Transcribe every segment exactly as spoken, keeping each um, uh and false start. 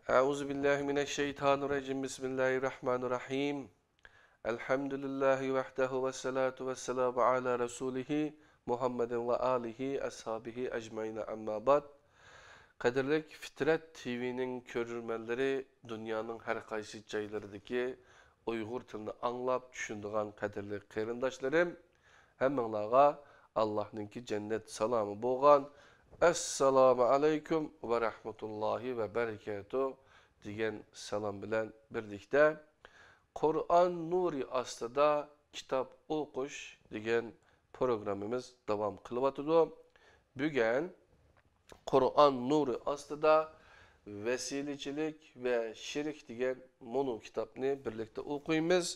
أعوذ بالله من الشيطان الرجيم. بسم الله الرحمن الرحيم. الحمد لله وحده والصلاة والسلام على رسوله محمد وآله أصحابه أجمعين، أما بعد. قەدىرلىك فىترەت تىۋىنىڭ كۆرۈرمەنلىرى، دۇنيانىڭ ھەر قايسى جايلىرىدىكى ئۇيغۇر تىلىنى ئاڭلاپ چۈشىنىدىغان قەدىرلىك قېرىنداشلىرىم، ھەممىڭلارغا ئاللاھنىڭكى جەننەت سالامى بولغان «ئەسسالامۇ ئەلەيكۇم ۋە رەھمەتۇللاھى ۋە بەرىكاتۇھ» دېگەن سالام بىلەن بىرلىكتە، «قۇرئان نۇرى ئاستىدا كىتاب ئوقۇش» دېگەن پروگراممىمىز داۋام قىلىۋاتىدۇ. بۈگۈن «قۇرئان نۇرى ئاستىدا ۋەسىلىچىلىك ۋە شېرىك» دېگەن مۇنۇ كىتابنى بىرلىكتە ئوقۇيمىز.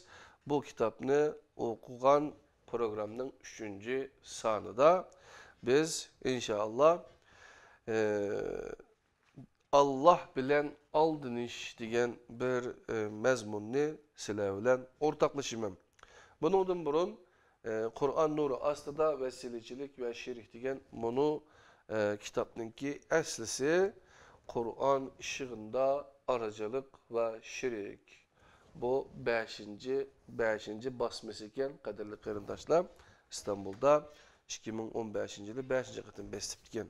بۇ كىتابنى ئوقۇغان پروگرامنىڭ ئۈچىنچى سانىدا بىز، ئىنشائاللا، ئى، «ئاللاھ بىلەن ئالدىنىش» دېگەن بىر، ئى، مەزمۇننى سىلەر بىلەن ئورتاقلىشىمەن. بۇنىڭدىن بۇرۇن، ئى، «قۇرئان نۇرى ئاستىدا ۋەسىلىچىلىك ۋە شېرىك» دېگەن مۇنۇ، ئى، كىتابنىڭكى ئەسلىسى «قۇرئان ئىشىغىندا ئاراچىلىق ۋە شېرىك». بۇ بەشىنچى، بەشىنچى باسمىسى ئىكەن، قەدىرلىك قېرىنداشلار. ئىستانبۇلدا ئىككى مىڭ ئون بەشىنچى يىلى بەشىنچى قېتىم بېسىپتىكەن.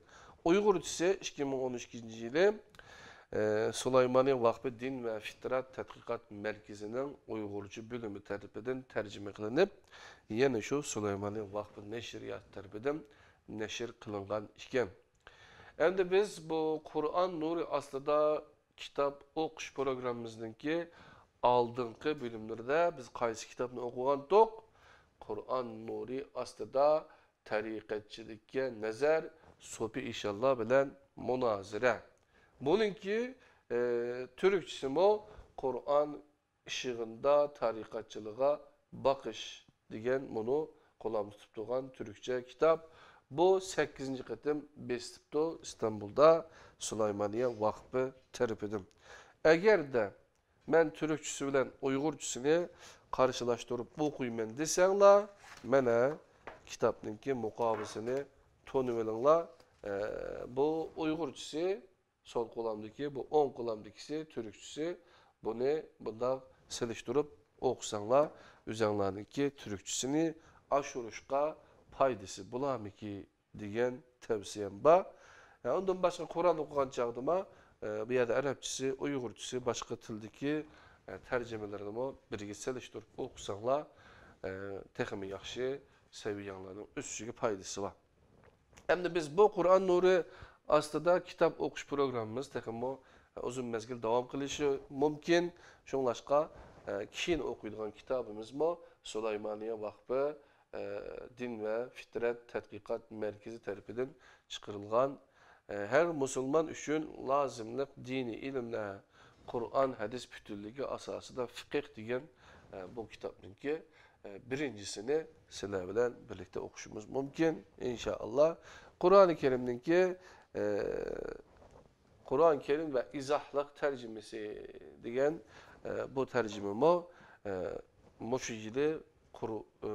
ئۇيغۇرچىسى ئىككى مىڭ ئون ئىككىنچى يىلى، ئە، سۇلايمانىي ۋاقپى دىن ۋە فىترەت تەتقىقات مەركىزىنىڭ ئۇيغۇرچە بۆلۈمى تەرىپىدىن تەرجىمە قىلىنىپ، يەنە شۇ سۇلايمانىي ۋاقپى نەشرىيات تەرىپىدىن نەشر قىلىنغان ئىكەن. ئەمدى بىز بۇ «قۇرئان نۇرى ئاستىدا كىتاب ئوقۇش» پروگراممىمىزنىڭكى ئالدىنقى بۆلۈملىرىدە بىز قايسى كىتابنى ئوقۇغانتۇق؟ «قۇرئان نۇرى ئاستىدا تەرىقەتچىلىككە نەزەر، سوپى ئىشانلار بىلەن مۇنازىرە». بۇنىڭكى، ئى، تۈركچىسىمۇ «قۇرئان ئىشىغىندا تەرىقەتچىلىغا باقىش» دېگەن مۇنۇ قولۇمدا تۇتۇپ تۇرغان تۈركچە كىتاب. بۇ سەككىزىنچى قېتىم بېسىلىپتۇ ئىستانبۇلدا سۇلايمانىيە ۋاقپى تەرىپىدىن. ئەگەردە مەن تۈركچىسى بىلەن ئۇيغۇرچىسىنى قارشىلاشتۇرۇپ ئوقۇيمەن دېسەڭلار، مانا كىتابنىڭكى مۇقاۋىسىنى تونۇۋېلىڭلار. ئە، بۇ ئۇيغۇرچىسى سول قولۇمدىكى، بۇ ئوڭ قولۇمدىكىسى تۈركچىسى. بۇنى بۇنداق سېلىشتۇرۇپ ئوقۇساڭلار، ئۆزەڭلارنىڭكى تۈركچىسىنى ئاشۇرۇشقا پايدىسى بولارمىكى دېگەن تەۋسىيەم بار. ئە، ئۇندىن باشقا قۇرئان ئوقۇغان چاغدىمۇ، ئە، بۇ يەردە ئەرەبچىسى، ئۇيغۇرچىسى، باشقا تىلدىكى، ئە، تەرجىمىلىرىنىمۇ بىرگە سېلىشتۇرۇپ ئوقۇساڭلار، ئە، تېخىمۇ ياخشى سەۋىيەڭلارنىڭ ئۆسۈشىگە پايدىسى بار. ئەمدى بىز بۇ «قۇرئان نۇرى ئاستىدا كىتاب ئوقۇش» پروگراممىمىز تېخىمۇ ئۇزۇن مەزگىل داۋام قىلىشى مۇمكىن. شۇڭلاشقا، ئە، كېيىن ئوقۇيدىغان كىتابىمىزمۇ سۇلايمانىيە ۋاقپى، ئە، دىن ۋە فىترەت تەتقىقات مەركىزى تەرىپىدىن چىقىرىلغان، ئە، «ھەر مۇسۇلمان ئۈچۈن لازىملىق دىنىي ئىلىملەر، قۇرئان، ھەدىس پۈتۈنلۈكى ئاساسىدا فىقىھ» دېگەن، ئە، بۇ كىتابنىڭكى، ئە، بىرىنچىسىنى سىلەر بىلەن بىرلىكتە ئوقۇشىمىز مۇمكىن، ئىنشائاللا. قۇرئانى كەرىمنىڭكى، ئە، «قۇرئان كەرىم ۋە ئىزاھلىق تەرجىمىسى» دېگەن، ئە، بۇ تەرجىمىمۇ، ئە، مۇشۇ يىلى قۇر-، ئە،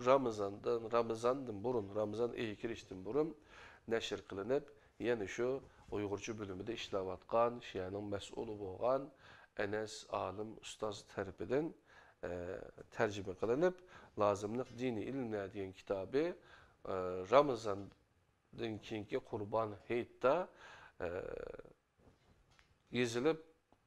رامىزاندىن، رامىزاندىن بۇرۇن، رامىزان ئېيى كىرىشتىن بۇرۇن نەشر قىلىنىپ، يەنە شۇ ئۇيغۇرچە بۆلۈمىدە ئىشلەۋاتقان، شۇ يەرنىڭ مەسئۇلى بولغان ئەنەس ئالىم ئۇستاز تەرىپىدىن، ئە، تەرجىمە قىلىنىپ، «لازىملىق دىنىي ئىلىملەر» دېگەن كىتابى، ئە، رامىزاندىن كېيىنكى قۇربان ھېيتتا، ئە، يېزىلىپ،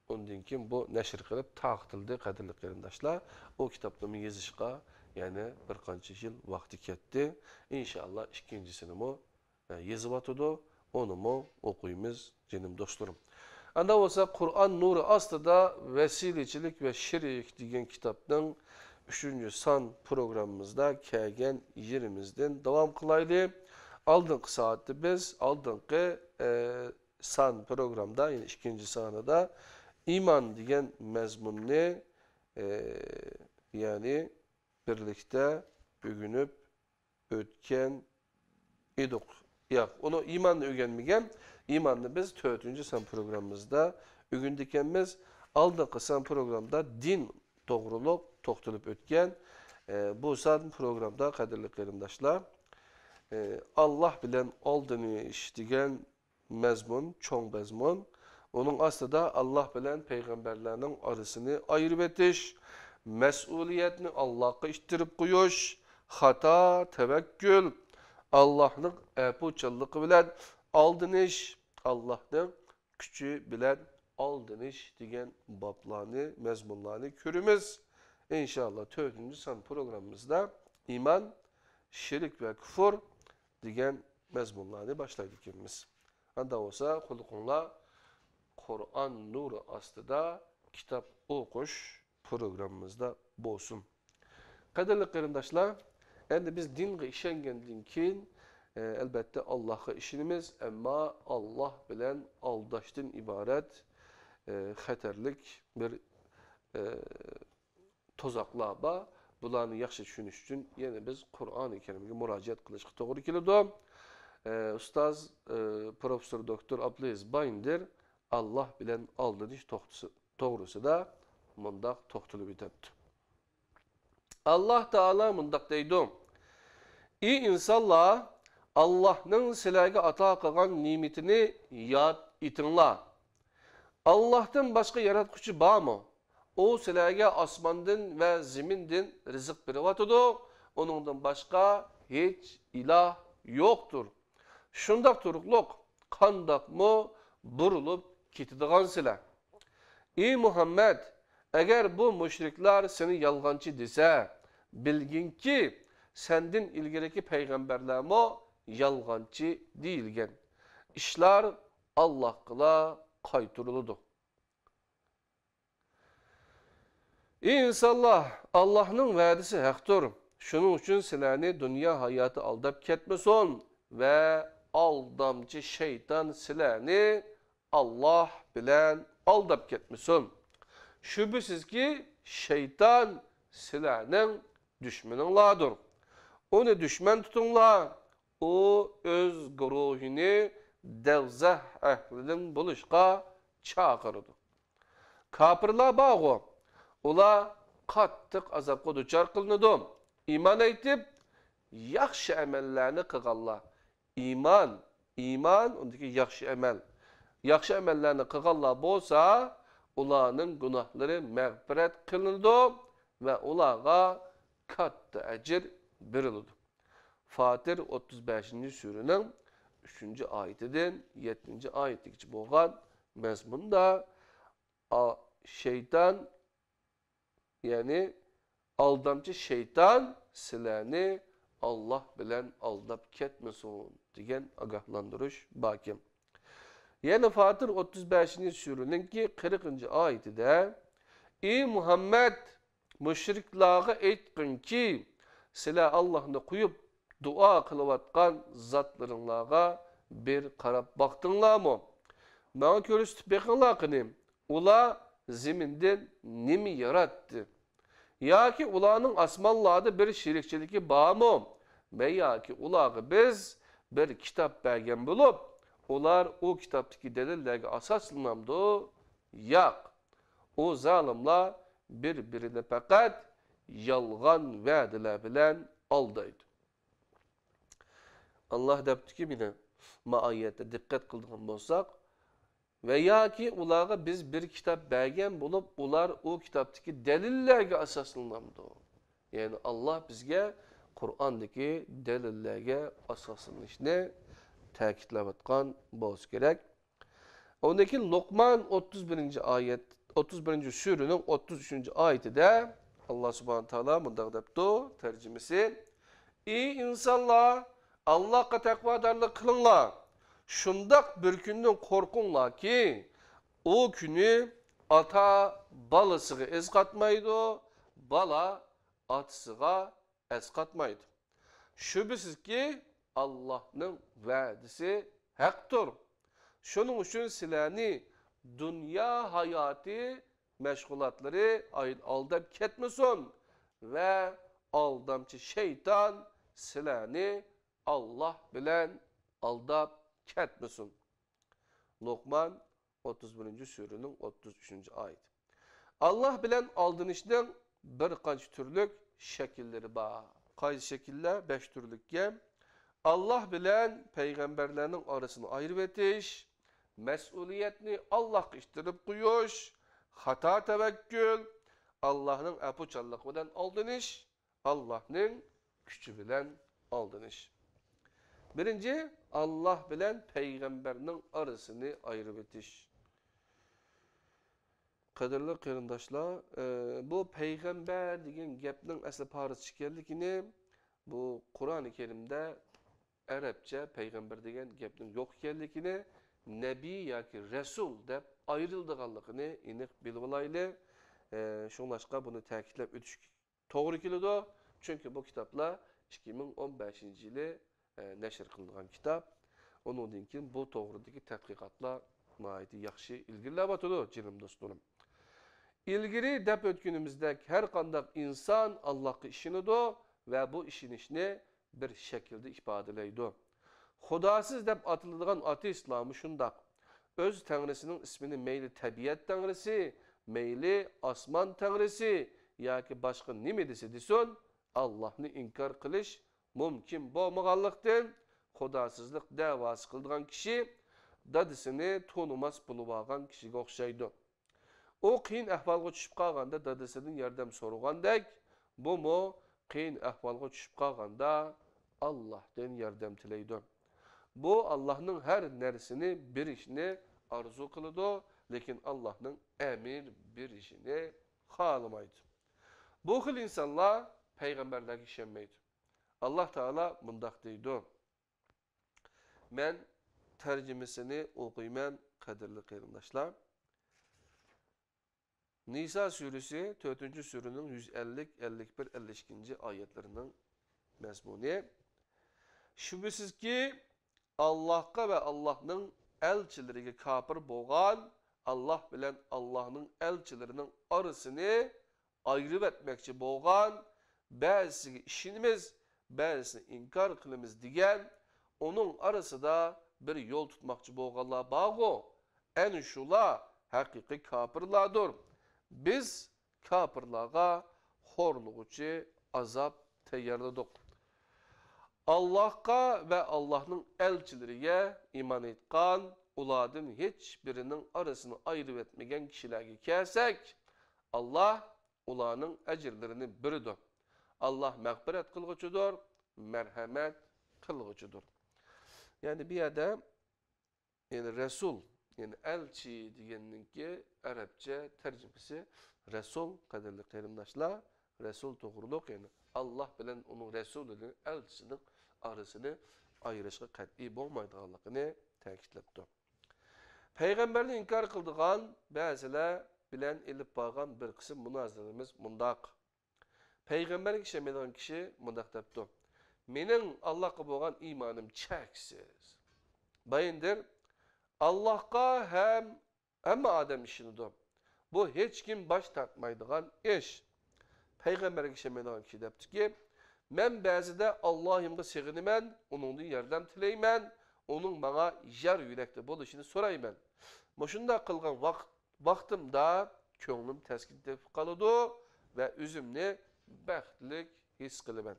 ئۇندىن كېيىن بۇ نەشر قىلىپ تارقىتىلدى، قەدىرلىك قېرىنداشلار. ئۇ كىتابنىمۇ يېزىشقا يەنە بىر قانچە يىل ۋاقتى كەتتى. ئىنشائاللا، ئىككىنچىسىنىمۇ، ئە، يېزىۋاتىدۇ. ئۇنىمۇ ئوقۇيمىز، جېنىم دوستلىرىم. ئاندا بولسا، «قۇرئان نۇرى ئاستىدا ۋەسىلىچىلىك ۋە شېرىك» دېگەن كىتابنىڭ ئۈچىنچى سان پروگراممىمىزدا كەلگەن يېرىمىزدىن داۋام قىلايلى. ئالدىنقى سائەتتە بىز، ئالدىنقى، ئە، سان پروگرامدا، يەنى ئىككىنچى سانىدا ئىمان دېگەن مەزمۇننى، ئى، يەنى بىرلىكتە ئۆگىنىپ ئۆتكەن ئىدۇق. ياق، ئۇنى ئىماننى ئۆگەنمىگەن. ئىماننى بىز تۆتىنچى سان پروگراممىمىزدا ئۆگەندىكەنمىز. ئالدىنقى سان پروگرامدا دىن توغرۇلۇق توختىلىپ ئۆتكەن. ئى، بۇ سان پروگرامدا، قەدىرلىك قېرىنداشلار، ئى، «ئاللاھ بىلەن ئالدىنىش» دېگەن مەزمۇن، چوڭ مەزمۇن. ئۇنىڭ ئاستىدا ئاللاھ بىلەن پەيغەمبەرلەرنىڭ ئارىسىنى ئايرىۋېتىش، مەسئۇلىيەتنى ئاللاھقا ئىتتىرىپ قويۇش، خاتا، تەۋەككۈل، ئاللاھنىڭ ئەپۇچانلىقى بىلەن ئالدىنىش، ئاللاھنىڭ كۈچى بىلەن ئالدىنىش دېگەن بابلارنى، مەزمۇنلارنى كۆرىمىز. ئىنشائاللا، تۆتىنچى سان پروگراممىمىزدا ئىمان، شىرك ۋە كۇفۇر دېگەن مەزمۇنلارنى باشلايدىكەنمىز. ئاندا بولسا، قۇلىقىڭلار قۇرئان نۇرى ئاستىدا كىتاب ئوقۇش پروگراممىمىزدا بولسۇن. قەدىرلىك قېرىنداشلار، ئەمدى بىز دىنغا ئىشەنگەندىن كېيىن، ئە، ئەلبەتتە، ئاللاھقا ئىشىنىمىز، ئەمما ئاللاھ بىلەن ئالداشتىن ئىبارەت، ئە، خەتەرلىك بىر، ئە، تۇزاقلار بار. بۇلارنى ياخشى چۈشىنىش ئۈچۈن يەنە بىز قۇرئانى كەرىمگە مۇراجىئەت قىلىشقا توغرا كېلىدۇ. ئە، ئۇستاز، ئە، پروفېسسور دوكتور ئابدۇلئەزىز بايىندىر ئاللاھ بىلەن ئالدىنىش توغرىسىدا مۇنداق توختىلىپ ئۆتەپتۇ. ئاللاھ تائالا مۇنداق دەيدۇ: «ئى ئىنسانلار، ئاللاھنىڭ سىلەرگە ئاتا قىلغان نېمىتىنى ياد ئېتىڭلار. ئاللاھتىن باشقا ياراتقۇچى بارمۇ؟ ئۇ سىلەرگە ئاسماندىن ۋە زېمىندىن رىزىق بېرىۋاتىدۇ. ئۇنىڭدىن باشقا ھېچ ئىلاھ يوقتۇر. شۇنداق تۇرۇقلۇق، قانداقمۇ بۇرۇلۇپ كېتىدىغانسىلەر؟» ئى مۇھەممەد، ئەگەر بۇ مۇشرىكلار سېنى يالغانچى دېسە، بىلگىنكى، سەندىن ئىلگىرىكى پەيغەمبەرلەرمۇ يالغانچى دېيىلگەن. ئىشلار ئاللاھقىلا قايتۇرۇلىدۇ. ئى ئىنسانلار، ئاللاھنىڭ ۋەدىسى ھەقتۇر. شۇنىڭ ئۈچۈن سىلەرنى دۇنيا ھاياتى ئالداپ كەتمىسۇن ۋە ئالدامچى شەيتان سىلەرنى ئاللاھ بىلەن ئالداپ كەتمىسۇن. شۈبھىسىزكى، شەيتان سىلەرنىڭ دۈشمىنىڭلاردۇر. ئۇنى دۈشمەن تۇتۇڭلار. ئۇ ئۆز گۇرۇھىنى دوزاخ ئەھلىدىن بولۇشقا چاقىرىدۇ. كاپىرلار بارغۇ، ئۇلار قاتتىق ئازابقا دۇچار قىلىنىدۇ. ئىمان ئېيتىپ، ياخشى ئەمەللەرنى قىلغانلار، ئىمان، ئىمان، ئۇندىكى ياخشى ئەمەل، ياخشى ئەمەللەرنى قىلغانلار بولسا، ئۇلارنىڭ گۇناھلىرى مەغپىرەت قىلىنىدۇ ۋە ئۇلارغا كاتتا ئەجىر بېرىلىدۇ. فاتىر ئوتتۇز بەشىنچى سۈرىنىڭ ئۈچىنچى ئايىتىدىن يەتتىنچى ئايىتىگىچە بولغان مەزمۇندا، ئا، شەيتان، يەنى ئالدامچى شەيتان سىلەرنى ئاللاھ بىلەن ئالداپ كەتمىسۇن، دېگەن ئاگاھلاندۇرۇش باركەن. يەنە فاتىر ئوتتۇز بەشىنچى سۈرىنىڭكى قىرىقىنچى ئايىتىدە، ئى مۇھەممەد، مۇشرىكلارغا ئېيتقىنكى، سىلەر ئاللاھنى قويۇپ، دۇئا قىلىۋاتقان زاتلىرىڭلارغا بىر قاراپ باقتىڭلارمۇ؟ ماڭا كۆرسىتىپ بېقىڭلار قېنى، ئۇلار زېمىندىن نېمە ياراتتى؟ ياكى ئۇلارنىڭ ئاسمانلاردا بىر شېرىكچىلىكى بارمۇ؟ ۋە ياكى ئۇلارغا بىز بىر كىتاب بەرگەن بولۇپ، ئۇلار ئۇ كىتابتىكى دەلىللەرگە ئاساسلىنامدۇ؟ ياق. ئۇ زالىملار بىر-بىرىنى پەقەت يالغان ۋەدىلەر بىلەن ئالدايدۇ. ئاللاھ دەپتىكى، مانا، ما ئايەتتە دىققەت قىلىدىغان بولساق، ۋە ياكى ئۇلارغا بىز بىر كىتاب بەرگەن بولۇپ، ئۇلار ئۇ كىتابتىكى دەلىللەرگە ئاساسلىنامدۇ؟ يەنى ئاللاھ بىزگە قۇرئاندىكى دەلىللەرگە ئاساسلىنىشنى تەكىتلەۋاتقان بولسا كېرەك. ئۇندىن كېيىن لوقمان ئوتتۇز بىرىنچى ئايەت، ئوتتۇز بىرىنچى سۈرىنىڭ ئوتتۇز ئۈچىنچى ئايىتىدە ئاللاھ سۇبھانەھۇ ۋە تائالا مۇنداق دەپتۇ، تەرجىمىسى: ئى ئىنسانلار، ئاللاھقا تەقۋادارلىق قىلىڭلار. شۇنداق بىر كۈندىن قورقۇڭلاركى، ئۇ كۈنى ئاتا بالىسىغا ئەسقاتمايدۇ، بالا ئاتىسىغا ئەسقاتمايدۇ. شۈبھىسىزكى، ئاللاھنىڭ ۋەدىسى ھەقتۇر. شۇنىڭ ئۈچۈن سىلەرنى دۇنيا ھاياتى مەشغۇلاتلىرى ئالداپ كەتمىسۇن ۋە ئالدامچى شەيتان سىلەرنى ئاللاھ بىلەن ئالداپ كەتمىسۇن. لوقمان ئوتتۇز بىرىنچى سۈرىنىڭ ئوتتۇز ئۈچىنچى ئايىتى. ئاللاھ بىلەن ئالدىنىشنىڭ بىر قانچە تۈرلۈك شەكىللىرى بار. قايسى شەكىللەر؟ بەش تۈرلۈككەن. ئاللاھ بىلەن پەيغەمبەرلەرنىڭ ئارىسىنى ئايرىۋېتىش، مەسئۇلىيەتنى ئاللاھقا ئىتتىرىپ قويۇش، خاتا تەۋەككۈل، ئاللاھنىڭ ئەپۇچانلىقى بىلەن ئالدىنىش، ئاللاھنىڭ كۈچى بىلەن ئالدىنىش. بىرىنچى، ئاللاھ بىلەن پەيغەمبەرنىڭ ئارىسىنى ئايرىۋېتىش. قەدىرلىك قېرىنداشلار، ئە، بۇ پەيغەمبەر دېگەن گەپنىڭ ئەسلى پارسچە ئىكەنلىكىنى، بۇ قۇرئانى كەرىمدە ئەرەبچە پەيغەمبەر دېگەن گەپنىڭ يوق ئىكەنلىكىنى، نەبىي ياكى رەسۇل دەپ ئايرىلىدىغانلىقىنى ئېنىق بىلىۋالايلى. ئە، شۇڭلاشقا بۇنى تەكىتلەپ ئۆتۈش توغرا كېلىدۇ. چۈنكى بۇ كىتابلار ئىككى مىڭ ئون بەشىنچى يىلى، ئە، نەشر قىلىنغان كىتاب. ئۇنىڭدىن كېيىن بۇ توغرىدىكى تەتقىقاتلار ناھايىتى ياخشى ئىلگىرىلەۋاتىدۇ، جېنىم دوستلىرىم. ئىلگىرى دەپ ئۆتكىنىمىزدەك، ھەر قانداق ئىنسان ئاللاھقا ئىشىنىدۇ ۋە بۇ ئىشىنىشنى بىر شەكىلدە ئىپادىلەيدۇ. خۇداسىز دەپ ئاتىلىدىغان ئاتېئىستلارمۇ شۇنداق. ئۆز تەڭرىسىنىڭ ئىسمىنى مەيلى تەبىئەت تەڭرىسى، مەيلى ئاسمان تەڭرىسى ياكى باشقا نېمە دېسە دېسۇن، ئاللاھنى ئىنكار قىلىش مۇمكىن بولمىغانلىقتىن، خۇداسىزلىق دەۋاسى قىلىدىغان كىشى دادىسىنى تونۇماس بولۇۋالغان كىشىگە ئوخشايدۇ. ئۇ قىيىن ئەھۋالغا چۈشۈپ قالغاندا دادىسىدىن ياردەم سورىغاندەك، بۇمۇ قىيىن ئەھۋالغا چۈشۈپ قالغاندا ئاللاھتىن ياردەم تىلەيدۇ. بۇ ئاللاھنىڭ ھەر نەرسىنى بېرىشىنى ئارزۇ قىلىدۇ، لېكىن ئاللاھنىڭ ئەمىر بېرىشىنى خالىمايدۇ. بۇ خىل ئىنسانلار پەيغەمبەرلەرگە ئىشەنمەيدۇ. ئاللاھ تائالا مۇنداق دەيدۇ. مەن تەرجىمىسىنى ئوقۇيمەن، قەدىرلىك قېرىنداشلار. نىسا سۈرىسى، تۆتىنچى سۈرىنىڭ يۈز ئەللىك، ئەللىك بىر، ئەللىك ئىككىنچى ئايەتلىرىنىڭ مەزمۇنى. شۈبھىسىزكى، ئاللاھقا ۋە ئاللاھنىڭ ئەلچىلىرىگە كاپىر بولغان، ئاللاھ بىلەن ئاللاھنىڭ ئەلچىلىرىنىڭ ئارىسىنى ئايرىۋەتمەكچى بولغان، بەزىسىگە ئىشىنىمىز، بەزىسىنى ئىنكار قىلىمىز دېگەن، ئۇنىڭ ئارىسىدا بىر يول تۇتماقچى بولغانلار بارغۇ، ئەنە شۇلار ھەقىقىي كاپىرلاردۇر. بىز كاپىرلارغا خورلىغۇچى ئازاب تەييارلىدۇق. ئاللاھقا ۋە ئاللاھنىڭ ئەلچىلىرىگە ئىمان ئېيتقان، ئۇلاردىن ھېچبىرىنىڭ ئارىسىنى ئايرىۋەتمىگەن كىشىلەرگە كەلسەك، ئاللاھ ئۇلارنىڭ ئەجىرلىرىنى بېرىدۇ. ئاللاھ مەغپىرەت قىلغۇچىدۇر، مەرھەمەت قىلغۇچىدۇر. يەنى بۇ يەردە، يەنى رەسۇل، يەنى ئەلچى دېگەننىڭكى ئەرەبچە تەرجىمىسى رەسۇل، قەدىرلىك قېرىنداشلار، رەسۇل توغرۇلۇق، يەنى ئاللاھ بىلەن ئۇنىڭ رەسۇلىنىڭ، ئەلچىسىنىڭ ئارىسىنى ئايرىشقا قەتئىي بولمايدىغانلىقىنى تەكىتلەپتۇ. پەيغەمبەرنى ئىنكار قىلىدىغان بەزىلەر بىلەن ئېلىپ بارغان بىر قىسىم مۇنازىرىمىز مۇنداق. پەيغەمبەرگە ئىشەنمەيدىغان كىشى مۇنداق دەپتۇ، مېنىڭ ئاللاھقا بولغان ئىمانىم چەكسىز. بايىندىر، ئاللاھقا ھەم ھەممە ئادەم ئىشىنىدۇ. بۇ ھېچكىم باش تارتمايدىغان ئىش. پەيغەمبەرگە ئىشەنمەيدىغان كىشى دەپتۇكى، مەن بەزىدە ئاللاھىمغا سېغىنىمەن، ئۇنىڭدىن ياردەم تىلەيمەن، ئۇنىڭ ماڭا يار يۈرەكتە بولۇشىنى سورايمەن. مۇشۇنداق قىلغان ۋاقىت ۋاقتىمدا كۆڭلۈم تەسكىن تېپىپ قالىدۇ ۋە ئۆزۈمنى بەختلىك ھېس قىلىمەن.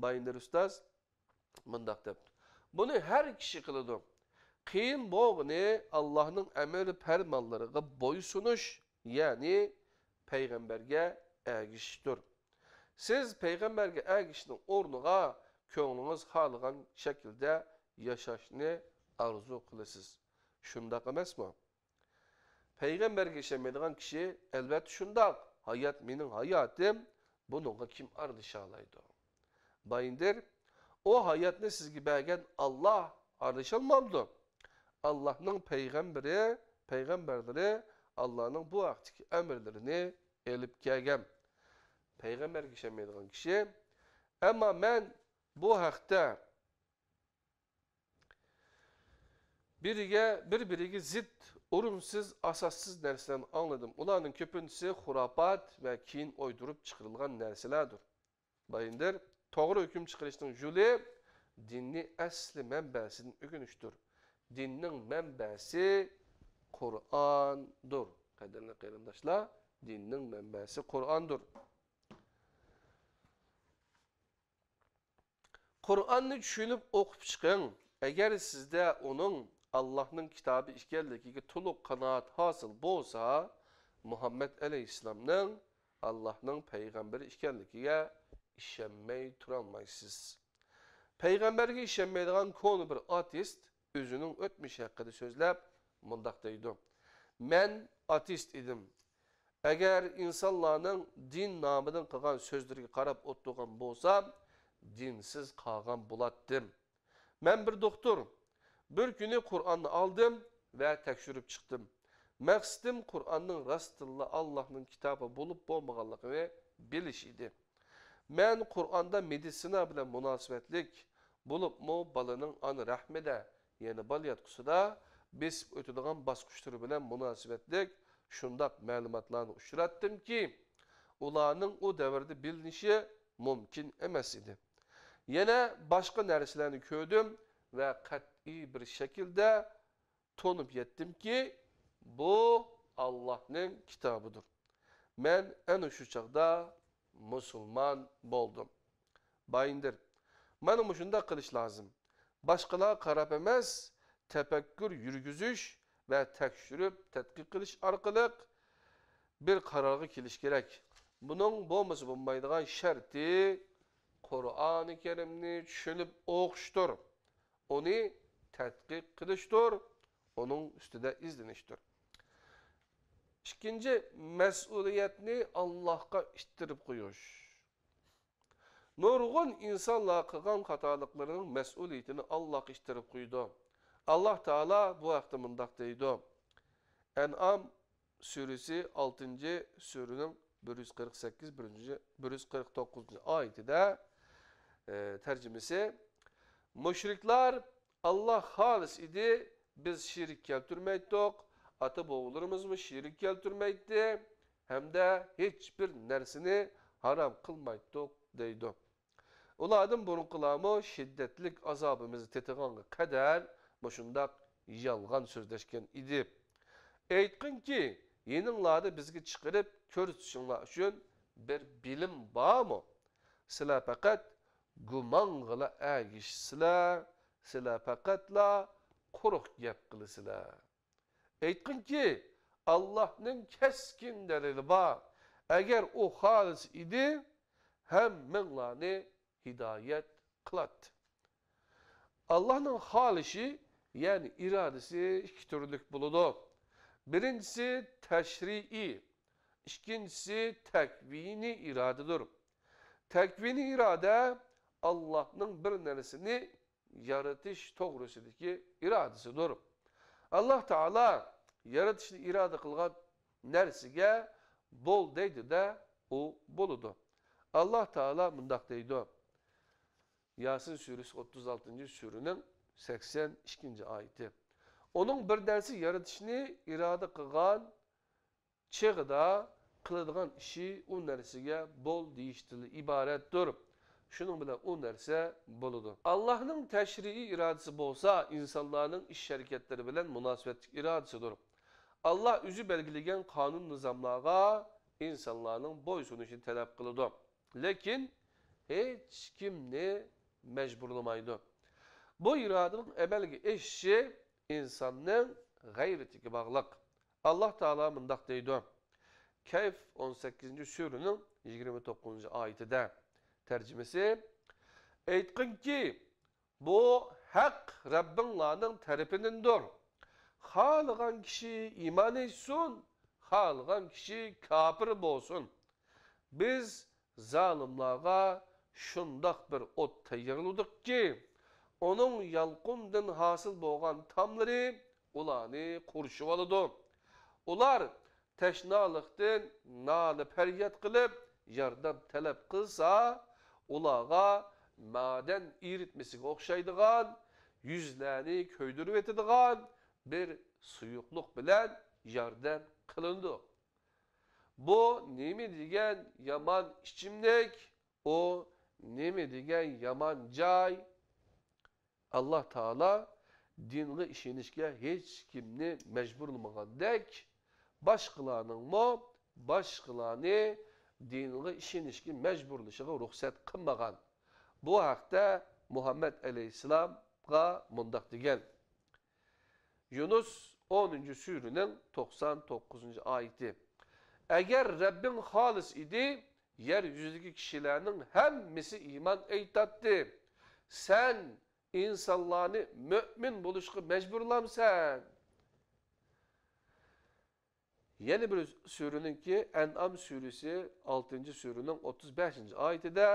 بايىندىر ئۇستاز مۇنداق دەپتۇ، بۇنى ھەر كىشى قىلىدۇ. قىيىن بولغىنى ئاللاھنىڭ ئەمىر پەرمانلىرىغا بويسۇنۇش، يەنى پەيغەمبەرگە ئەگىشىشتۇر. سىز پەيغەمبەرگە ئەگىشىشنىڭ ئورنىغا كۆڭلىڭىز خالىغان شەكىلدە ياشاشنى ئارزۇ قىلىسىز. شۇنداق ئەمەسمۇ؟ پەيغەمبەرگە ئىشەنمەيدىغان كىشى، ئەلۋەتتە شۇنداق، ھايات مېنىڭ ھاياتىم، بۇنىڭغا كىم ئارىلىشالايدۇ؟ بايىندىر، ئۇ ھاياتنى سىزگە بەرگەن ئاللاھ ئارىلىشالمامدۇ؟ ئاللاھنىڭ پەيغەمبىرى، پەيغەمبەرلىرى ئاللاھنىڭ بۇ ھەقتىكى ئەمىرلىرىنى ئېلىپ كەلگەن. پەيغەمبەرگە ئىشەنمەيدىغان كىشى، ئەمما مەن بۇ ھەقتە بىرىگە، بىر-بىرىگە زىت، ئورۇنسىز، ئاساسسىز نەرسىلەرنى ئاڭلىدىم. ئۇلارنىڭ كۆپىنچىسى خۇراپات ۋە كېيىن ئويدۇرۇپ چىقىرىلغان نەرسىلەردۇر. بايىندىر، توغرا ھۆكۈم چىقىرىشنىڭ يولى دىننى ئەسلى مەنبەسىدىن ئۆگىنىشتۇر. دىننىڭ مەنبەسى قۇرئاندۇر. قەدىرلىك قېرىنداشلار، دىننىڭ مەنبەسى قۇرئاندۇر. قۇرئاننى چۈشىنىپ ئوقۇپ چىقىڭ. ئەگەر سىزدە ئۇنىڭ ئاللاھنىڭ كىتابى ئىكەنلىكىگە تولۇق قانائەت ھاسىل بولسا، مۇھەممەد ئەلەيھىسسالامنىڭ ئاللاھنىڭ پەيغەمبىرى ئىكەنلىكىگە ئىشەنمەي تۇرالمايسىز. پەيغەمبەرگە ئىشەنمەيدىغان كونا بىر ئاتېئىست ئۆزىنىڭ ئۆتمۈشى ھەققىدە سۆزلەپ مۇنداق دەيدۇ: «مەن ئاتېئىست ئىدىم. ئەگەر ئىنسانلارنىڭ دىن نامىدىن قىلغان سۆزلىرىگە قاراپ ئولتۇرغان بولسام، دىنسىز قالغان بولاتتىم. مەن بىر دوختۇر. بىر كۈنى قۇرئاننى ئالدىم ۋە تەكشۈرۈپ چىقتىم. مەقسىتىم قۇرئاننىڭ راستتىنلا ئاللاھنىڭ كىتابى بولۇپ بولمىغانلىقىنى بىلىش ئىدى. مەن قۇرئاندا مېدىتسىنا بىلەن مۇناسىۋەتلىك، بولۇپمۇ بالىنىڭ ئانا رەھمىدە، يەنى بالىياتقۇسىدا بېسىپ ئۆتىدىغان باسقۇچلىرى بىلەن مۇناسىۋەتلىك شۇنداق مەلۇماتلارنى ئۇچراتتىمكى، ئۇلارنىڭ ئۇ دەۋردە بىلىنىشى مۇمكىن ئەمەس ئىدى. يەنە باشقا نەرسىلەرنى كۆردۈم ۋە قەتئىي بىر شەكىلدە تونۇپ يەتتىمكى، بۇ ئاللاھنىڭ كىتابىدۇر. مەن ئەنە شۇ چاغدا مۇسۇلمان بولدۇم.» بايىندىر، مانا مۇشۇنداق قىلىش لازىم. باشقىلارغا قاراپ ئەمەس، تەپەككۇر يۈرگۈزۈش ۋە تەكشۈرۈپ تەتقىق قىلىش ئارقىلىق بىر قارارغا كېلىش كېرەك. بۇنىڭ بولمىسا بولمايدىغان شەرتى قۇرئانى كەرىمنى چۈشىنىپ ئوقۇشتۇر. ئۇنى تەتقىق قىلىشتۇر، ئۇنىڭ ئۈستىدە ئىزدىنىشتۇر. ئىككىنچى، مەسئۇلىيەتنى ئاللاھقا ئىتتىرىپ قويۇش. نۇرغۇن ئىنسانلار قىلغان خاتالىقلىرىنىڭ مەسئۇلىيىتىنى ئاللاھقا ئىتتىرىپ قويىدۇ. ئاللاھ تائالا بۇ ھەقتە مۇنداق دەيدۇ، ئەنئام سۈرىسى ئالتىنچى سۈرىنىڭ بىر يۈز قىرىق سەككىز، بىر يۈز قىرىق توققۇزىنچى ئايىتىدە، ئە، تەرجىمىسى، مۇشرىكلار، «ئاللاھ خالىس ئىدى، بىز شېرىك كەلتۈرمەيتتۇق، ئاتا-بوۋىلىرىمىزمۇ شېرىك كەلتۈرمەيتتى ھەمدە ھېچبىر نەرسىنى ھارام قىلمايتتۇق» دەيدۇ. ئۇلاردىن بۇرۇنقىلارمۇ شىددەتلىك ئازابىمىزنى تېتىغانغا قەدەر مۇشۇنداق يالغان سۆزلەشكەن ئىدى. ئېيتقىنكى، يېنىڭلاردا بىزگە چىقىرىپ كۆرسىتىشىڭلار ئۈچۈن بىر بىلىم بارمۇ؟ سىلەر پەقەت گۇمانغىلا ئەگىشىسىلەر، سىلەر پەقەتلا قۇرۇق گەپ قىلىسىلەر. ئېيتقىنكى، ئاللاھنىڭ كەسكىن دەلىلى بار. ئەگەر ئۇ خالىس ئىدى، ھەممىڭلارنى ھىدايەت قىلاتتى. ئاللاھنىڭ خالىشى، يەنى ئىرادىسى ئىككى تۈرلۈك بولىدۇ. بىرىنچىسى تەشرىئىي، ئىككىنچىسى تەكۋىنىي ئىرادىدۇر. تەكۋىنىي ئىرادە ئاللاھنىڭ بىر نەرسىنى يارىتىش توغرىسىدىكى ئىرادىسىدۇر. ئاللاھ تائالا يارىتىشنى ئىرادە قىلغان نەرسىگە «بول» دەيدۇ-دە، ئۇ بولىدۇ. ئاللاھ تائالا مۇنداق دەيدۇ، ياسىن سۈرىسى، ئوتتۇز ئالتىنچى سۈرىنىڭ سەكسەن ئىككىنچى ئايىتى. ئۇنىڭ بىر نەرسە يارىتىشنى ئىرادە قىلغان چېغىدا قىلىدىغان ئىشى ئۇ نەرسىگە «بول» دېيىشتىنلا ئىبارەتتۇر. شۇنىڭ بىلەن ئۇ نەرسە بولىدۇ. ئاللاھنىڭ تەشرىئىي ئىرادىسى بولسا ئىنسانلارنىڭ ئىش-ھەرىكەتلىرى بىلەن مۇناسىۋەتلىك ئىرادىسىدۇر. ئاللاھ ئۆزى بەلگىلىگەن قانۇن-نىزاملارغا ئىنسانلارنىڭ بويسۇنۇشىنى تەلەپ قىلىدۇ. لېكىن ھېچكىمنى مەجبۇرلىمايدۇ. بۇ ئىرادىنىڭ ئەمەلگە ئېشىشى ئىنساننىڭ غەيرىتىگە باغلىق. ئاللاھ تائالا مۇنداق دەيدۇ، كەھف ئون سەككىزىنچى سۈرىنىڭ يىگىرمە توققۇزىنچى ئايىتىدە، تەرجىمىسى، ئېيتقىنكى، بۇ ھەق رەببىڭلارنىڭ تەرىپىدىندۇر. خالىغان كىشى ئىمان ئېيتسۇن، خالىغان كىشى كاپىر بولسۇن. بىز زالىملارغا شۇنداق بىر ئوت تەييارلىدۇقكى، ئۇنىڭ يالقۇندىن ھاسىل بولغان تاملىرى ئۇلارنى قورشىۋالىدۇ. ئۇلار تەشنالىقتىن نالە-پەرياد قىلىپ ياردەم تەلەپ قىلسا، ئۇلارغا مەدەن ئېرىتمىسىگە ئوخشايدىغان، يۈزلەرنى كۆيدۈرۈۋېتىدىغان بىر سۇيۇقلۇق بىلەن ياردەم قىلىنىدۇ. بۇ نېمە دېگەن يامان ئىچىملىك، ئۇ نېمە دېگەن يامان جاي! ئاللاھ تائالا دىنغا ئىشىنىشكە ھېچكىمنى مەجبۇرلىمىغاندەك، باشقىلارنىڭمۇ باشقىلارنى دىنغا ئىشىنىشكە مەجبۇرلىشىغا رۇخسەت قىلمىغان. بۇ ھەقتە مۇھەممەد ئەلەيھىسسالامغا مۇنداق دېگەن، يۇنۇس ئونىنچى سۈرىنىڭ توقسان توققۇزىنچى ئايىتى. ئەگەر رەببىڭ خالىس ئىدى، يەر يۈزىدىكى كىشىلەرنىڭ ھەممىسى ئىمان ئېيتاتتى. سەن ئىنسانلارنى مۆمىن بولۇشقا مەجبۇرلامسەن؟ يەنە بىر سۈرىنىڭكى، ئەنئام سۈرىسى، ئالتىنچى سۈرىنىڭ ئوتتۇز بەشىنچى ئايىتىدە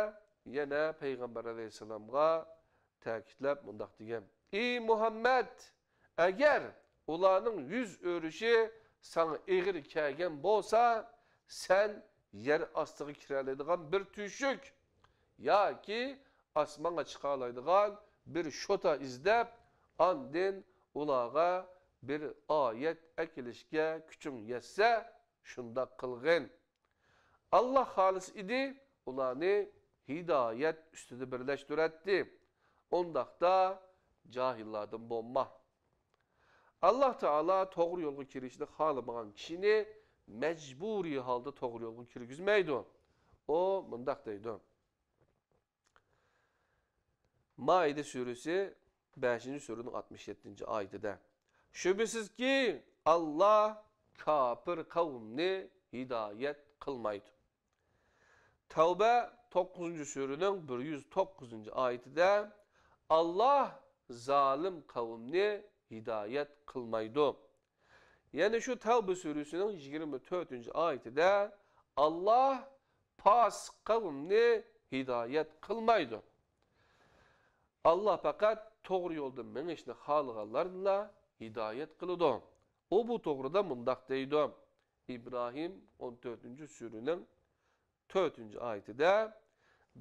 يەنە پەيغەمبەر ئەلەيھىسسالامغا تەكىتلەپ مۇنداق دېگەن: ئى مۇھەممەد، ئەگەر ئۇلارنىڭ يۈز ئۆرۈشى ساڭا ئېغىر كەلگەن بولسا، سەن يەر ئاستىغا كىرەلەيدىغان بىر تۆشۈك ياكى ئاسمانغا چىقالايدىغان بىر شوتا ئىزدەپ، ئاندىن ئۇلارغا بىر ئايەت ئەكېلىشكە كۈچۈڭ يەتسە، شۇنداق قىلغىن. ئاللا خالىس ئىدى، ئۇلارنى ھىدايەت ئۈستىدە بىرلەشتۈرەتتى. ئۇنداقتا جاھىللاردىن بولما. ئاللا تائالا توغرا يولغا كىرىشنى خالىمىغان كىشىنى مەجبۇرىي ھالدا توغرا يولغا كىرگۈزمەيدۇ. ئۇ مۇنداق دەيدۇ. مائىدە سۈرىسى، بەشىنچى سۈرىنىڭ ئاتمىش يەتتىنچى ئايىتىدە: شۈبھىسىزكى، ئاللا كاپىر قەۋمنى ھىدايەت قىلمايدۇ. تەۋبە توققۇزىنچى سۈرىنىڭ بىر يۈز توققۇزىنچى ئايىتىدە: ئاللا زالىم قەۋمنى ھىدايەت قىلمايدۇ. يەنە شۇ تەۋبە سۈرىسىنىڭ يىگىرمە تۆتىنچى ئايىتىدە: ئاللا پاسىق قەۋمنى ھىدايەت قىلمايدۇ. ئاللا پەقەت توغرا يولدا مېڭىشنى خالىغانلارنىلا ھىدايەت قىلىدۇ. ئۇ بۇ توغرىدا مۇنداق دەيدۇ. ئىبراھىم ئون تۆتىنچى سۈرىنىڭ تۆتىنچى ئايىتىدە: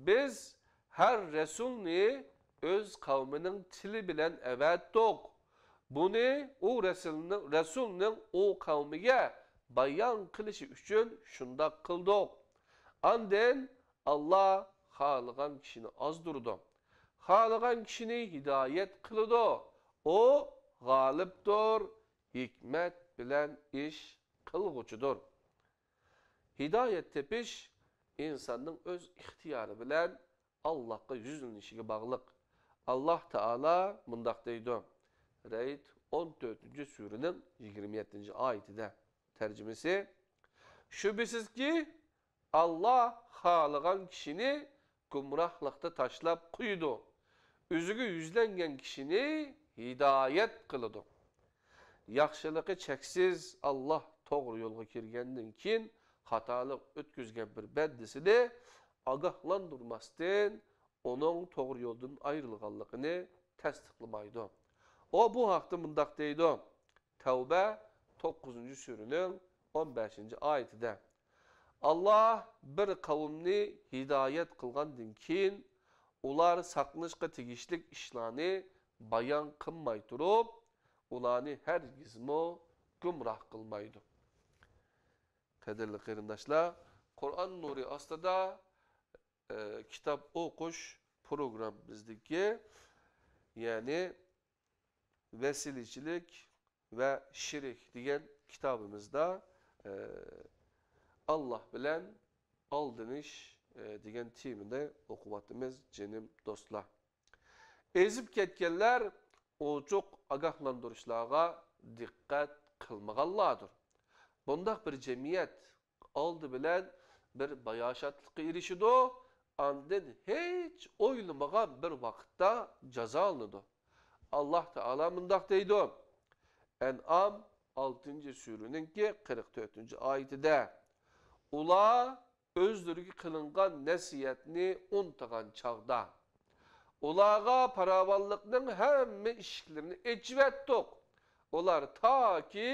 بىز ھەر رەسۇلنى ئۆز قەۋمىنىڭ تىلى بىلەن ئەۋەتتۇق. بۇنى ئۇ رەسۇلنىڭ، رەسۇلنىڭ ئۇ قەۋمىگە بايان قىلىشى ئۈچۈن شۇنداق قىلدۇق. ئاندىن ئاللا خالىغان كىشىنى ئازدۇرىدۇ. خالىغان كىشىنى ھىدايەت قىلىدۇ. ئۇ غالىبتۇر، ھېكمەت بىلەن ئىش قىلغۇچىدۇر. ھىدايەت تېپىش ئىنساننىڭ ئۆز ئىختىيارى بىلەن ئاللاھقا يۈزلىنىشىگە باغلىق. ئاللاھ تائالا مۇنداق دەيدۇ، رەئد ئون تۆتىنچى سۈرىنىڭ يىگىرمە يەتتىنچى ئايىتىدە. تەرجىمىسى: شۈبھىسىزكى، ئاللاھ خالىغان كىشىنى گۇمراھلىقتا تاشلاپ قويىدۇ، ئۆزىگە يۈزلەنگەن كىشىنى ھىدايەت قىلىدۇ. ياخشىلىقى چەكسىز ئاللاھ توغرا يولغا كىرگەندىن كېيىن خاتالىق ئۆتكۈزگەن بىر بەندىسىنى ئاگاھلاندۇرماستىن، ئۇنىڭ توغرا يولدىن ئايرىلغانلىقىنى تەستىقلىمايدۇ. ئۇ بۇ ھەقتە مۇنداق دەيدۇ، تەۋبە توققۇزىنچى سۈرىنىڭ ئون بەشىنچى ئايىتىدە: ئاللاھ بىر قەۋمنى ھىدايەت قىلغاندىن كېيىن، ئۇلار ساقلىنىشقا تېگىشلىك ئىشلارنى بايان قىلماي تۇرۇپ، ئۇلارنى ھەرگىزمۇ گۇمراھ قىلمايدۇ. قەدىرلىك قېرىنداشلار، قۇرئان نۇرى ئاستىدا، ئە، كىتاب ئوقۇش پروگراممىمىزدىكى، يەنى ۋەسىلىچىلىك ۋە شېرىك دېگەن كىتابىمىزدا، ئە، ئاللاھ بىلەن ئالدىنىش، ئە، دېگەن تېمىنى ئوقۇۋاتىمىز، جېنىم دوستلار. ئېزىپ كەتكەنلەر ئوچۇق ئاگاھلاندۇرۇشلارغا دىققەت قىلمىغانلاردۇر. بۇنداق بىر جەمئىيەت ئالدى بىلەن بىر باياشاتلىققا ئېرىشىدۇ، ئاندىن ھېچ ئويلىمىغان بىر ۋاقىتتا جازالىنىدۇ. ئاللاھ تائالا مۇنداق دەيدۇ، ئەنئام ئالتىنچى سۈرىنىڭكى قىرىق تۆتىنچى ئايىتىدە، ئۇلار ئۆزلىرىگە قىلىنغان نەسىھەتنى ئۇنتۇغان چاغدا، ئۇلارغا پاراۋانلىقنىڭ ھەممە ئىشىكلىرىنى ئېچىۋەتتۇق. ئۇلار تاكى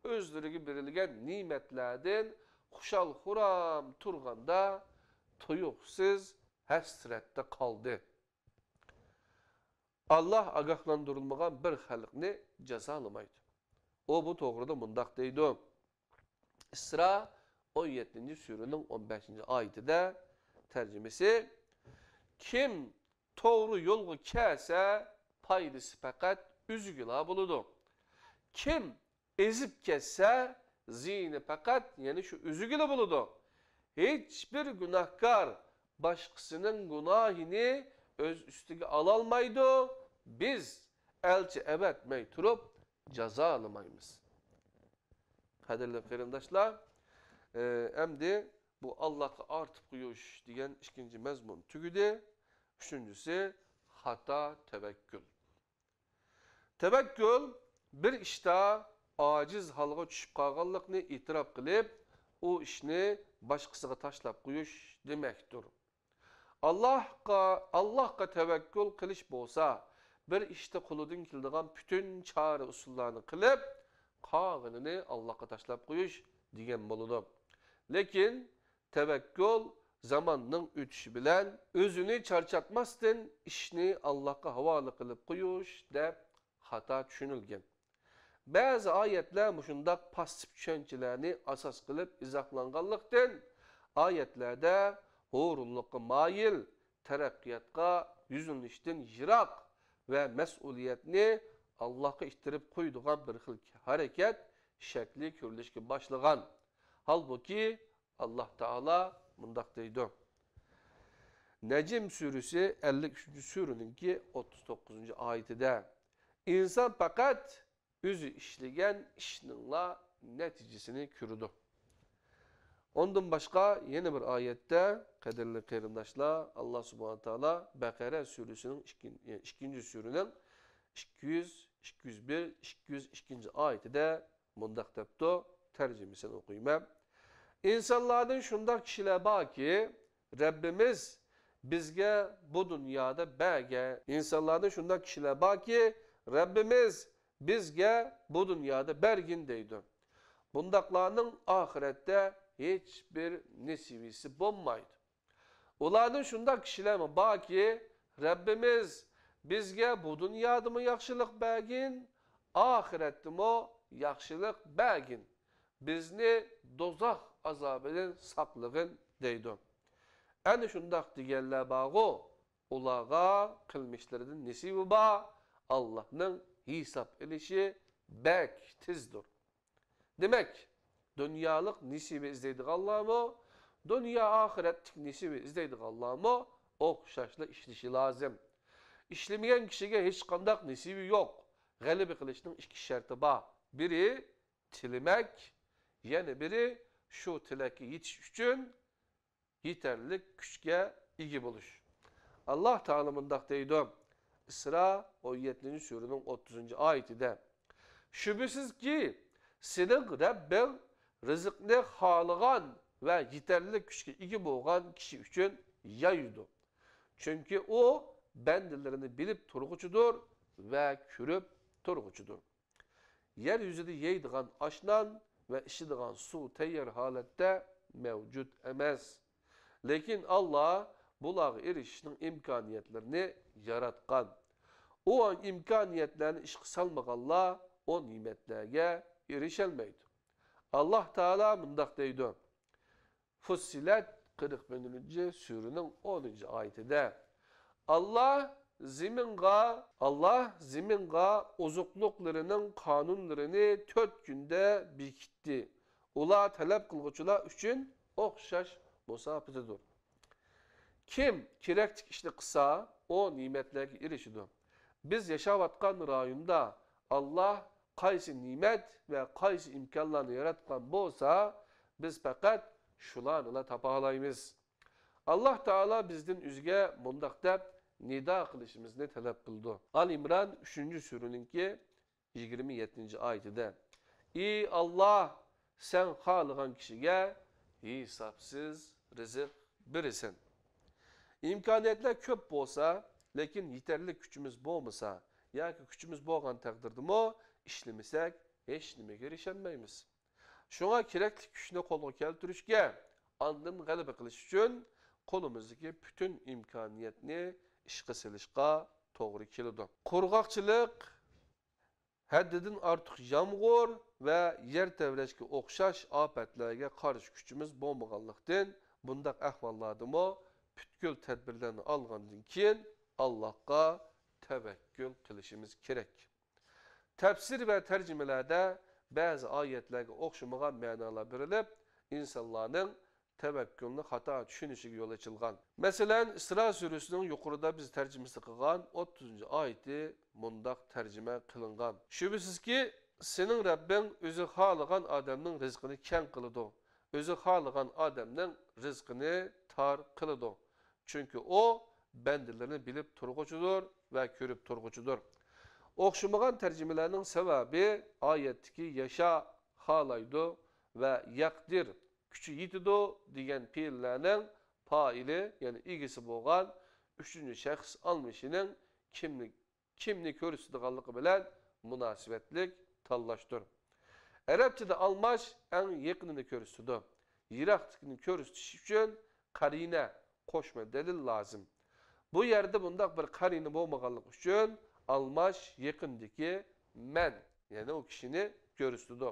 ئۆزلىرىگە بېرىلگەن نېمەتلەردىن خۇشال-خۇرام تۇرغاندا، تۇيۇقسىز ھەسرەتتە قالدى. ئاللاھ ئاگاھلاندۇرۇلمىغان بىر خەلقنى جازالىمايدۇ. ئۇ بۇ توغرىدا مۇنداق دەيدۇ. ئىسرا ئون يەتتىنچى سۈرىنىڭ ئون بەشىنچى ئايىتىدە، تەرجىمىسى: كىم توغرا يولغا كەلسە، پايدىسى پەقەت ئۆزىگىلا بولىدۇ. كىم ئېزىپ كەتسە، زىيىنى پەقەت يەنە شۇ ئۆزىگىلا بولىدۇ. ھېچبىر گۇناھكار باشقىسىنىڭ گۇناھىنى ئۆز ئۈستىگە ئالالمايدۇ. بىز ئەلچى ئەۋەتمەي تۇرۇپ، جازالىمايمىز. قەدىرلىك قېرىنداشلار، ئە، ئەمدى بۇ ئاللاھقا ئارتىپ قويۇش دېگەن ئىككىنچى مەزمۇن تۈگىدى. ئۈچىنچىسى، خاتا تەۋەككۈل. تەۋەككۈل بىر ئىشتا ئاجىز ھالغا چۈشۈپ قالغانلىقنى ئېتىراپ قىلىپ، ئۇ ئىشنى باشقىسىغا تاشلاپ قويۇش دېمەكتۇر. ئاللاھقا، ئاللاھقا تەۋەككۈل قىلىش بولسا، بىر ئىشتا قولىدىن كېلىدىغان پۈتۈن چارە ئۇسۇللارنى قىلىپ، قالغىنىنى ئاللاھقا تاشلاپ قويۇش دېگەن بولىدۇ. لېكىن تەۋەككۈل زاماننىڭ ئۆتۈشى بىلەن ئۆزىنى چارچاتماستىن ئىشنى ئاللاھقا ھاۋالە قىلىپ قويۇش دەپ خاتا چۈشىنىلگەن. بەزى ئايەتلەر مۇشۇنداق پاسسىپ چۈشەنچىلەرنى ئاساس قىلىپ ئىزاھلانغانلىقتىن، ئايەتلەردە ھۇرۇنلۇققا مايىل، تەرەققىياتقا يۈزلىنىشتىن يىراق ۋە مەسئۇلىيەتنى ئاللاھقا ئىتتىرىپ قويىدىغان بىر خىل ھەرىكەت شەكلى كۆرۈلۈشكە باشلىغان. ھالبۇكى، ئاللاھ تائالا مۇنداق دەيدۇ. نەجم سۈرىسى ئەللىك ئۈچىنچى سۈرىنىڭكى ئوتتۇز توققۇزىنچى ئايىتىدە، ئىنسان پەقەت ئۆزى ئىشلىگەن ئىشنىڭلا نەتىجىسىنى كۆرىدۇ. ئۇندىن باشقا يەنە بىر ئايەتتە، قەدىرلىك قېرىنداشلار، ئاللاھ سۇبھانەھۇ ۋە تائالا بەقەرە سۈرىسىنىڭ ئىككىن-، ئىككىنچى سۈرىنىڭ ئىككى يۈز، ئىككى يۈز بىر، ئىككى يۈز ئىككىنچى ئايىتىدە مۇنداق دەپتۇ، تەرجىمىسىنى ئوقۇيمەن. ئىنسانلاردىن شۇنداق كىشىلەر باركى، رەببىمىز بىزگە بۇ دۇنيادا بەرگەن. ئىنسانلاردىن شۇنداق كىشىلەر باركى، رەببىمىز بىزگە بۇ دۇنيادا بەرگىن دەيدۇ. بۇنداقلارنىڭ ئاخىرەتتە ھېچبىر نېسىۋىسى بولمايدۇ. ئۇلاردىن شۇنداق كىشىلەرمۇ باركى، رەببىمىز بىزگە بۇ دۇنيادىمۇ ياخشىلىق بەرگىن، ئاخىرەتتىمۇ ياخشىلىق بەرگىن، بىزنى دوزاخ ئازابىدىن ساقلىغىن دەيدۇ. ئەنە شۇنداق دېگەنلەر بارغۇ، ئۇلارغا قىلمىشلىرىدىن نېسىۋى بار، ئاللاھنىڭ ھېساب ئېلىشى بەك تېزدۇر. دېمەك، دۇنيالىق نېسىۋە ئىزدەيدىغانلارمۇ، دۇنيا ئاخىرەتلىك نېسىۋە ئىزدەيدىغانلارمۇ ئوخشاشلا ئىشلىشى لازىم. ئىشلىمىگەن كىشىگە ھېچقانداق نېسىۋە يوق. غەلىبە قىلىشنىڭ ئىككى شەرتى بار. بىرى تىلىمەك، يەنە بىرى شۇ تىلەككە يېتىش ئۈچۈن يېتەرلىك كۈچكە ئىگە بولۇش. ئاللاھ تائالا مۇنداق دەيدۇ، ئىسرا ئون يەتتىنچى سۈرىنىڭ ئوتتۇزىنچى ئايىتىدە، شۈبھىسىزكى، سېنىڭ رەببىڭ رىزىقنى خالىغان ۋە يېتەرلىك كۈچكە ئىگە بولغان كىشى ئۈچۈن يايىدۇ. چۈنكى ئۇ بەندىلىرىنى بىلىپ تۇرغۇچىدۇر ۋە كۆرۈپ تۇرغۇچىدۇر. يەر يۈزىدە يەيدىغان ئاش-نان ۋە ئىچىدىغان سۇ تەييار ھالەتتە مەۋجۇت ئەمەس. لېكىن ئاللاھ بۇلارغا ئېرىشىشنىڭ ئىمكانىيەتلىرىنى ياراتقان. ئۇ ئىمكانىيەتلەرنى ئىشقا سالمىغانلار ئۇ نېمەتلەرگە ئېرىشەلمەيدۇ. ئاللاھ تائالا مۇنداق دەيدۇ، فۇسسىلەت قىرىق بىرىنچى سۈرىنىڭ ئونىنچى ئايىتىدە، ئاللاھ زېمىنغا، ئاللاھ زېمىنغا ئوزۇقلۇقلىرىنىڭ قانۇنلىرىنى تۆت كۈندە بېكىتتى. ئۇلار تەلەپ قىلغۇچىلار ئۈچۈن ئوخشاش مۇساپىدىدۇر. كىم كېرەكلىك ئىشنى قىلسا، ئۇ نېمەتلەرگە ئېرىشىدۇ. بىز ياشاۋاتقان رايوندا ئاللاھ قايسى نېمەت ۋە قايسى ئىمكانلارنى ياراتقان بولسا، بىز پەقەت شۇلارنىلا تاپالايمىز. ئاللاھ تائالا بىزدىن ئۆزىگە مۇنداق دەپ نىدا قىلىشىمىزنى تەلەپ قىلىدۇ. ئال ئىمران ئۈچىنچى سۈرىنىڭكى يىگىرمە يەتتىنچى ئايىتىدە، ئى ئاللاھ، سەن خالىغان كىشىگە ھېسابسىز رىزىق بېرىسەن. ئىمكانىيەتلەر كۆپ بولسا، لېكىن يېتەرلىك كۈچىمىز بولمىسا ياكى كۈچىمىز بولغان تەقدىردىمۇ ئىشلىمىسەك، ھېچنېمىگە ئېرىشەلمەيمىز. شۇڭا كېرەكلىك كۈچنى قولغا كەلتۈرۈشكە، ئاندىن غەلىبە قىلىش ئۈچۈن قولىمىزدىكى پۈتۈن ئىمكانىيەتنى ئىشقا سېلىشقا توغرا كېلىدۇ. قۇرغاقچىلىق، ھەددىدىن ئارتۇق يامغۇر ۋە يەر تەۋرەشكە ئوخشاش ئاپەتلەرگە قارشى كۈچىمىز بولمىغانلىقتىن، بۇنداق ئەھۋاللاردىمۇ پۈتكۈل تەدبىرلەرنى ئالغاندىن كېيىن، ئاللاھقا تەۋەككۈل قىلىشىمىز كېرەك. تەپسىر ۋە تەرجىمىلەردە بەزى ئايەتلەرگە ئوخشىمىغان مەنالار بېرىلىپ، ئىنسانلارنىڭ تەۋەككۈلنى خاتا چۈشىنىشىگە يول ئېچىلغان. مەسىلەن، ئىسرا سۈرىسىنىڭ يۇقىرىدا بىز تەرجىمىسى قىلغان ئوتتۇزىنچى ئايىتى مۇنداق تەرجىمە قىلىنغان: شۈبھىسىزكى، سېنىڭ رەببىڭ ئۆزى خالىغان ئادەمنىڭ رىزقىنى كەڭ قىلىدۇ، ئۆزى خالىغان ئادەمنىڭ رىزقىنى تار قىلىدۇ. چۈنكى ئۇ بەندىلىرىنى بىلىپ تۇرغۇچىدۇر ۋە كۆرۈپ تۇرغۇچىدۇر. ئوخشىمىغان تەرجىمىلەرنىڭ سەۋەبى ئايەتتىكى ياشا، خالايدۇ ۋە يەقدىر، كۈچى يېتىدۇ دېگەن پېئىللەرنىڭ پائىلى، يەنى ئىگىسى بولغان ئۈچىنچى شەخس ئالمىشىنىڭ كىملىك، كىمنى كۆرسىتىدىغانلىقى بىلەن مۇناسىۋەتلىك تاللاشتۇر. ئەرەبچىدە ئالماش ئەڭ يېقىنىنى كۆرسىتىدۇ. يىراقتىكىنى كۆرسىتىش ئۈچۈن قەرىنە، قوشما دەلىل لازىم. بۇ يەردە بۇنداق بىر قەرىنە بولمىغانلىقى ئۈچۈن ئالماش يېقىندىكى مەن، يەنى ئۇ كىشىنى كۆرسىتىدۇ.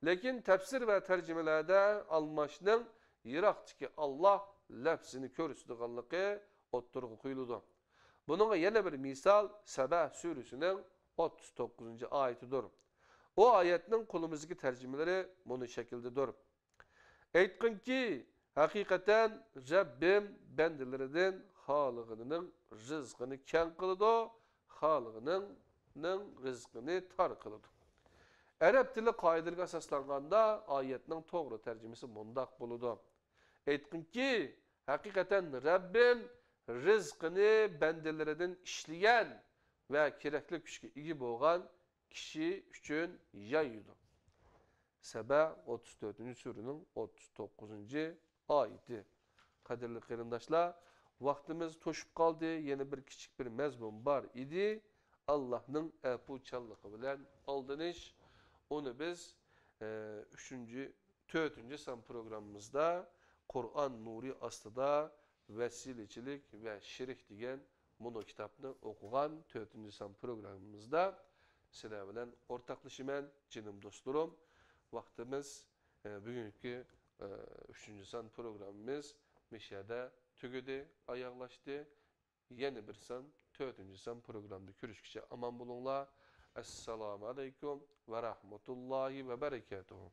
لېكىن تەپسىر ۋە تەرجىمىلەردە ئالماشنىڭ يىراقتىكى ئاللاھ لەپزىنى كۆرسىتىدىغانلىقى ئوتتۇرىغا قويۇلىدۇ. بۇنىڭغا يەنە بىر مىسال سەبە سۈرىسىنىڭ ئوتتۇز توققۇزىنچى ئايىتىدۇر. ئۇ ئايەتنىڭ قولىمىزدىكى تەرجىمىلىرى مۇنۇ شەكىلدىدۇر. ئېيتقىنكى، ھەقىقەتەن رەببىم بەندىلىرىدىن خالىغىنىنىڭ رىزقىنى كەڭ قىلىدۇ، خالىغىنىڭ رىزقىنى تار قىلىدۇ. ئەرەب تىلى قائىدىلىرىگە ئاساسلانغاندا ئايەتنىڭ توغرا تەرجىمىسى مۇنداق بولىدۇ. ئېيتقىنكى، ھەقىقەتەن رەببىم رىزقىنى بەندىلىرىدىن ئىشلىگەن ۋە كېرەكلىك كۈچكە ئىگە بولغان كىشى ئۈچۈن يايىدۇ. سەبە ئوتتۇز تۆتىنچى سۈرىنىڭ ئوتتۇز توققۇزىنچى ئايىتى. قەدىرلىك قېرىنداشلار، ۋاقتىمىز توشۇپ قالدى. يەنە بىر كىچىك بىر مەزمۇن بار ئىدى. ئاللاھنىڭ ئەپۇچانلىقى بىلەن ئالدىنىش. ئۇنى بىز، ئە، ئۈچىنچى، تۆتىنچى سان پروگراممىمىزدا قۇرئان نۇرى ئاستىدا ۋەسىلىچىلىك ۋە شېرىك دېگەن مۇنۇ كىتابنى ئوقۇغان تۆتىنچى سان پروگراممىمىزدا سىلەر بىلەن ئورتاقلىشىمەن، جېنىم دوستلىرىم. ۋاقتىمىز، ئە، بۈگۈنكى، ئە، ئۈچىنچى سان پروگراممىمىز مۇشۇ يەردە تۈگىدى، ئاياغلاشتى. يەنە بىر سان، تۆتىنچى سان پروگراممىدا كۆرۈشكىچە ئامان بولۇڭلار. ئەسسالامۇ ئەلەيكۇم ۋە رەھمەتۇللاھى ۋە بەرەكاتۇھۇ.